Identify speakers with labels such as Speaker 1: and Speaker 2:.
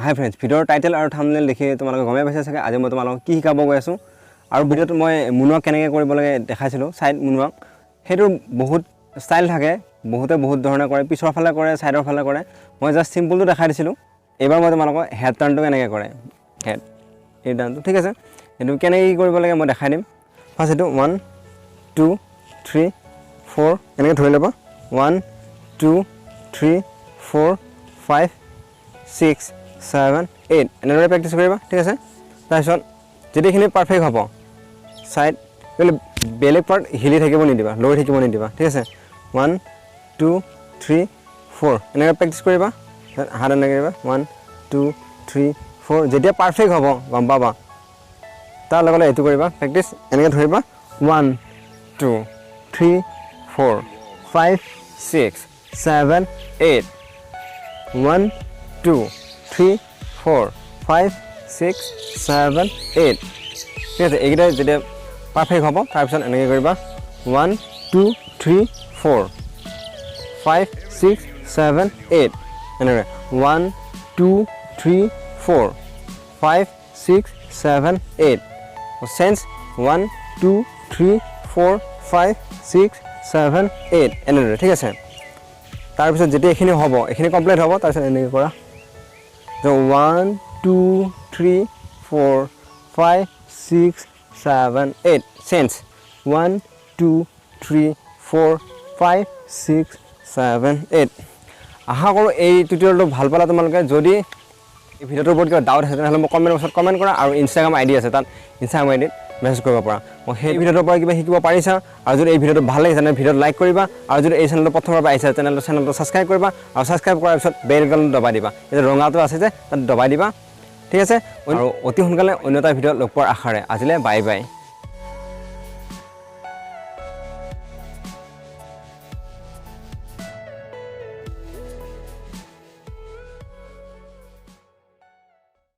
Speaker 1: হাই friends, ভিডিঅ'ৰ title আৰু thumbnail দেখি তোমালোকে গমেই পাইছা চাগে আজি মই তোমালোকক কি শিকাব গৈ আছোঁ। আৰু ভিডিঅ'টোত মই মুনৱাক কেনেকৈ কৰিব লাগে দেখাইছিলোঁ, ছাইড মুনৱাক। সেইটোৰ বহুত ষ্টাইল থাকে, বহুতে বহুত ধৰণে কৰে, পিছৰ ফালে কৰে, ছাইডৰ ফালে কৰে। মই জাষ্ট চিম্পলটো দেখাই দিছিলোঁ। এইবাৰ মই তোমালোকক হেড টাৰ্ণটো কেনেকৈ কৰে, হেড এই টাৰ্ণটো, ঠিক আছে, এইটো কেনেকৈ কি কৰিব লাগে মই দেখাই দিম। ফাৰ্ষ্ট এইটো 1, 2, 3, 4 এনেকৈ ধৰি ল'ব, 1, 2, 3, 4, 5, 6, 7, 8 এনেদৰে প্ৰেক্টিছ কৰিবা, ঠিক আছে। তাৰপিছত যেতিয়া এইখিনি পাৰফেক্ট হ'ব, ছাইড বেলেগ পাৰ্ট হিলি থাকিব নিদিবা, লৰি থাকিব নিদিবা, ঠিক আছে। 1, 2, 3, 4 এনেকৈ প্ৰেক্টিছ কৰিবা, হাত এনেকৈ দিবা, 1, 2, 3, 4। যেতিয়া পাৰফেক্ট হ'ব গম পাবা, তাৰ লগে লগে এইটো কৰিবা প্ৰেক্টিছ, এনেকৈ ধৰিবা, 1, 2, 3, 4, 5, 6, 7, 8, 1, 2, 3, 4, 5, 6, 7, 8, ঠিক আছে। এইকেইটা যেতিয়া পাৰফেক্ট হ'ব, তাৰপিছত এনেকৈ কৰিবা, 1, 2, 3, 4, 5, 6, 7, 8 এনেকৈ, 1, 2, 3, 4, 5, 6, 7, 8, change, 1, 2, 3, 4, 5, 6, 7, 8 এনেদৰে, ঠিক আছে। তাৰপিছত যেতিয়া এইখিনি হ'ব, এইখিনি কমপ্লিট হ'ব, তাৰপিছত এনেকৈ কৰা, 1, 2, 3, 4, 5, 6, 7, 8, change, 1, 2, 3, 4, 5, 6, 7, 8। আশা কৰোঁ এই টিউটৰিয়েলটো ভাল পালা তোমালোকে। যদি এই ভিডিঅ'টোৰ ওপৰত কিবা ডাউট আছে, তেনেহ'লে মোক কমেণ্ট বক্সত কমেণ্ট কৰা আৰু ইনষ্টাগ্ৰাম আই ডি আছে, তাত ইনষ্টাগ্ৰাম আই ডিত মেছেজ কৰিব পাৰা। মই সেই ভিডিঅ'টোৰ পৰা কিবা শিকিব পাৰিছা আৰু যদি এই ভিডিঅ'টো ভাল লাগিছে, তেনে ভিডিঅ'টো লাইক কৰিবা আৰু যদি এই চেনেলটো প্ৰথমৰ পৰা আহিছা, তেনেহ'লে চেনেলটো ছাবস্ক্ৰাইব কৰিবা আৰু ছাবস্ক্ৰাইব কৰাৰ পিছত বেল আইকনটো দবাই দিবা। এই যে ৰঙাটো আছে যে, তাত দবাই দিবা, ঠিক আছে। আৰু অতি সোনকালে অন্য এটা ভিডিঅ'ত লগ পোৱাৰ আশাৰে আজিলৈ বাই বাই।